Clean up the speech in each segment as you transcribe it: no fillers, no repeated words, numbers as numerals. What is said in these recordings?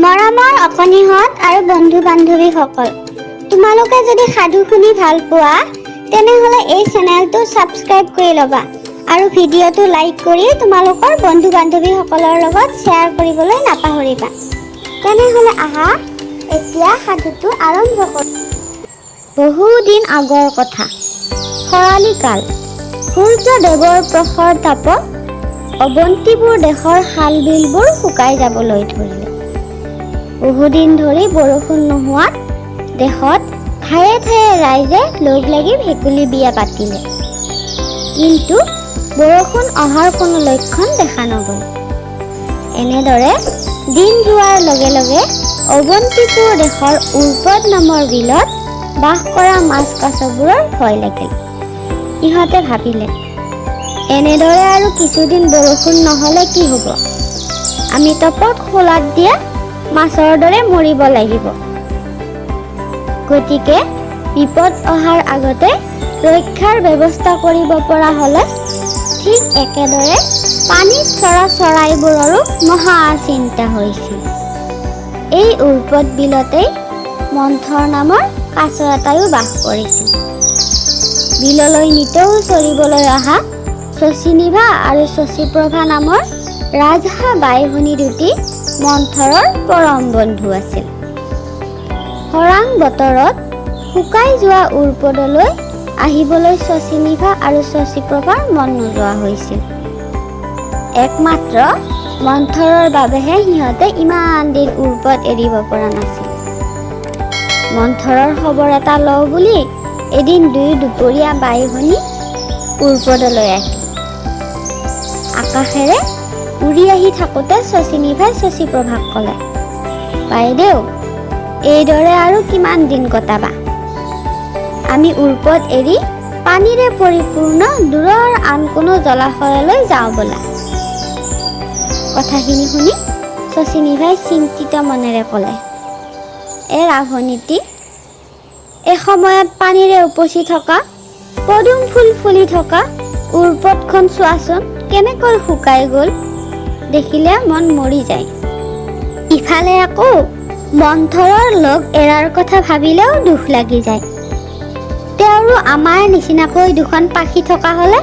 মৰমৰ অকণিহঁত আৰু বন্ধু বান্ধৱীসকল, তোমালোকে যদি সাধু শুনি ভাল পোৱা, তেনেহ'লে এই চেনেলটো ছাবস্ক্ৰাইব কৰি ল'বা আৰু ভিডিঅ'টো লাইক কৰি তোমালোকৰ বন্ধু বান্ধৱীসকলৰ লগত শ্বেয়াৰ কৰিবলৈ নাপাহৰিবা। তেনেহ'লে আহা, এতিয়া সাধুটো আৰম্ভ কৰোঁ। বহুদিন আগৰ কথা। খৰালি কাল। সূৰ্যদেৱৰ প্ৰখৰ তাপত অৱন্তিপুৰ দেশৰ খাল বিলবোৰ শুকাই যাবলৈ ধৰিলে। বহুদিন ধৰি বৰষুণ নোহোৱাত দেশত ঠায়ে ঠায়ে ৰাইজে লগ লাগি ভেকুলী বিয়া পাতিলে। কিন্তু বৰষুণ অহাৰ কোনো লক্ষণ দেখা নগ'ল। এনেদৰে দিন যোৱাৰ লগে লগে অৱন্তিপুৰ দেশৰ উৰ্পদ নামৰ বিলত বাস কৰা মাছ কাছবোৰৰ ভয় লাগিল। ইহঁতে ভাবিলে, এনেদৰে আৰু কিছুদিন বৰষুণ নহ'লে কি হ'ব? আমি তপত খোলাত দিয়া মাছৰ দৰে মৰিব লাগিব। গতিকে বিপদ অহাৰ আগতে ৰক্ষাৰ ব্যৱস্থা কৰিব পৰা হ'লে। ঠিক একেদৰে পানীত চৰা চৰাইবোৰৰো মহা চিন্তা হৈছিল। এই উৰ্পদ বিলতেই মন্থৰ নামৰ কাছ এটাইও বাস কৰিছিল। বিললৈ নিতৌ চৰিবলৈ অহা শশীনিভা আৰু শশীপ্ৰভা নামৰ ৰাজহাঁহ বাই ভনী দুটি মন্থৰৰ পৰম বন্ধু আছিল। খৰাং বতৰত শুকাই যোৱা উৰ্পদলৈ আহিবলৈ শশীনিভা আৰু শশীপ্ৰভাৰ মন নোযোৱা হৈছিল। একমাত্ৰ মন্থৰৰ বাবেহে সিহঁতে ইমান দিন উৰ্পদ এৰিব পৰা নাছিল। মন্থৰৰ খবৰ এটা লওঁ বুলি এদিন দুয়ো দুপৰীয়া বাই ভনী উৰ্পদলৈ আহিল। আকাশেৰে উৰি আহি থাকোঁতে শশীনিভাই শশীপ্ৰভাক ক'লে, "বাইদেউ, এইদৰে আৰু কিমান দিন কটাবা? আমি উৰ্পদ এৰি পানীৰে পৰিপূৰ্ণ দূৰৰ আন কোনো জলাশয়লৈ যাওঁ ব'লা।" কথাখিনি শুনি শশীনিভাই চিন্তিত মনেৰে ক'লে, "এৰা ভনীটি, এসময়ত পানীৰে উপচি থকা, পদুম ফুল ফুলি থকা উৰ্পদখন চোৱাচোন কেনেকৈ শুকাই গ'ল। দেখিলে মন মৰি যায়। ইফালে আকৌ মন্থৰৰ লগ এৰাৰ কথা ভাবিলেও দুখ লাগি যায়। তেওঁৰো আমাৰ নিচিনাকৈ দুখন পাখি থকা হ'লে!"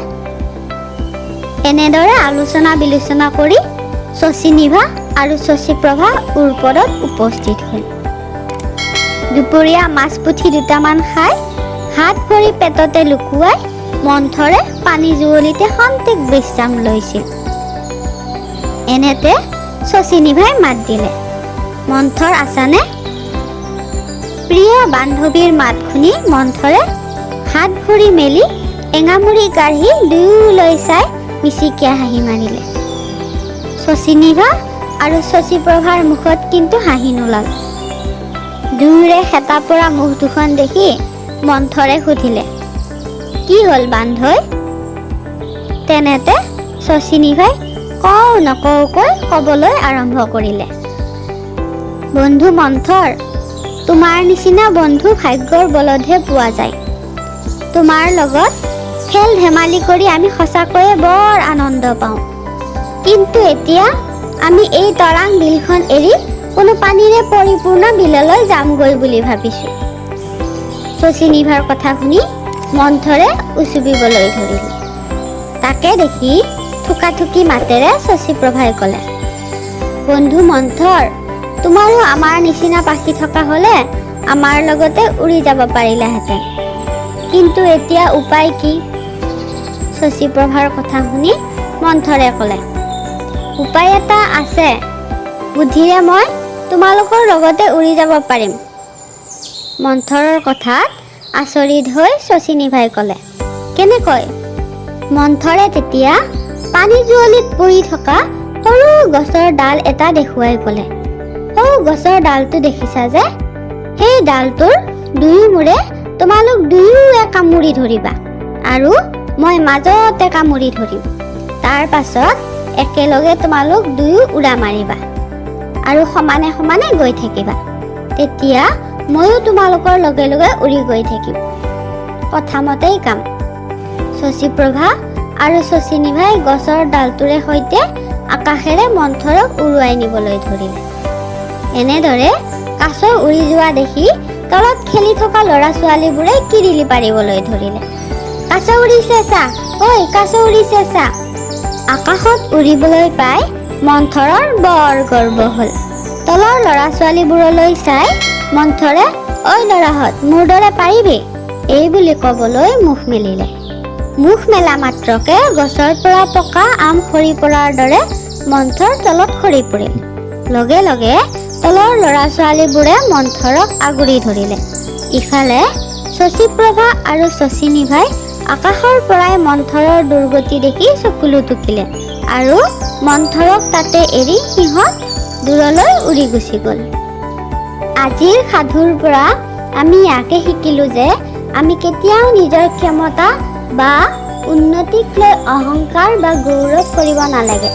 এনেদৰে আলোচনা বিলোচনা কৰি শশীনিভা আৰু শশীপ্ৰভা উৰ্পদত উপস্থিত হ'ল। দুপৰীয়া মাছ পুঠি দুটামান খাই হাত ভৰি পেটতে লুকুৱাই মন্থৰে পানী যুৱলিতে খন্তেক বিশ্ৰাম লৈছিল। এনেতে শশীনিভাই মাত দিলে, "মন্থৰ, আছানে?" প্ৰিয় বান্ধৱীৰ মাত শুনি মন্থৰে হাত ভৰি মেলি এঙামুৰি কাঢ়ি দুয়োলৈ চাই মিচিকীয়া হাঁহি মাৰিলে। শশীনিভা আৰু শশীপ্ৰভাৰ মুখত কিন্তু হাঁহি নোলাল। দুয়োৰে শেঁতা পৰা মুখ দুখন দেখি মন্থৰে সুধিলে, "কি হ'ল বান্ধৈ?" তেনেতে শশীনিভাই কওঁ নকওঁকৈ ক'বলৈ আৰম্ভ কৰিলে, "বন্ধু মন্থৰ, তোমাৰ নিচিনা বন্ধু ভাগ্যৰ বলতহে পোৱা যায়। তোমাৰ লগত খেল ধেমালি কৰি আমি সঁচাকৈয়ে বৰ আনন্দ পাওঁ। কিন্তু এতিয়া আমি এই তৰাং বিলখন এৰি কোনো পানীৰে পৰিপূৰ্ণ বিললৈ যামগৈ বুলি ভাবিছোঁ।" শশীনিভাৰ কথা শুনি মন্থৰে উচুপিবলৈ ধৰিলে। তাকে দেখি থোকাথুকি মাতেৰে শশীপ্ৰভাই ক'লে, "বন্ধু মন্থৰ, তোমাৰো আমাৰ নিচিনা পাখি থকা হ'লে আমাৰ লগতে উৰি যাব পাৰিলাহেঁতেন। কিন্তু এতিয়া উপায় কি?" শশীপ্ৰভাৰ কথা শুনি মন্থৰে ক'লে, "উপায় এটা আছে। বুদ্ধিৰে মই তোমালোকৰ লগতে উৰি যাব পাৰিম।" মন্থৰৰ কথাত আচৰিত হৈ শশীনিভাই ক'লে, "কেনেকৈ?" মন্থৰে তেতিয়া পানী যুৱলিত পৰি থকা সৰু গছৰ ডাল এটা দেখুৱাই ক'লে, "সৌ গছৰ ডালটো দেখিছা যে, সেই ডালটোৰ দুয়ো মূৰে তোমালোক দুয়োৱে কামুৰি ধৰিবা আৰু মই মাজতে কামুৰি ধৰিম। তাৰ পাছত একেলগে তোমালোক দুয়ো উৰা মাৰিবা আৰু সমানে সমানে গৈ থাকিবা। তেতিয়া ময়ো তোমালোকৰ লগে লগে উৰি গৈ থাকিম।" কথামতেই কাম। শশীপ্ৰভা আৰু শশীনিভাই গছৰ ডালটোৰে সৈতে আকাশেৰে মন্থৰক উৰুৱাই নিবলৈ ধৰিলে। এনেদৰে কাছ উৰি যোৱা দেখি তলত খেলি থকা ল'ৰা ছোৱালীবোৰে কিৰিলি পাৰিবলৈ ধৰিলে, কাছ উৰিছে চা, ঐ কাছ উৰিছে চা। আকাশত উৰিবলৈ পাই মন্থৰৰ বৰ গৰ্ব হ'ল। তলৰ ল'ৰা ছোৱালীবোৰলৈ চাই মন্থৰে, ঐ ল'ৰাহঁত, মোৰ দৰে পাৰিবি, এই বুলি ক'বলৈ মুখ মেলিলে। মুখ মেলা মাত্ৰকে গছৰ পৰা পকা আম সৰি পৰাৰ দৰে মন্থৰ তলত সৰি পৰিল। লগে লগে তলৰ ল'ৰা ছোৱালীবোৰে মন্থৰক আগুৰি ধৰিলে। ইফালে শশীপ্ৰভা আৰু শশীনিভাই আকাশৰ পৰাই মন্থৰৰ দুৰ্গতি দেখি চকুলো টুকিলে আৰু মন্থৰক তাতে এৰি সিহঁত দূৰলৈ উৰি গুচি গ'ল। আজিৰ সাধুৰ পৰা আমি ইয়াকে শিকিলোঁ যে আমি কেতিয়াও নিজৰ ক্ষমতা বা উন্নতিক লৈ অহংকাৰ বা গৌৰৱ কৰিব নালাগে।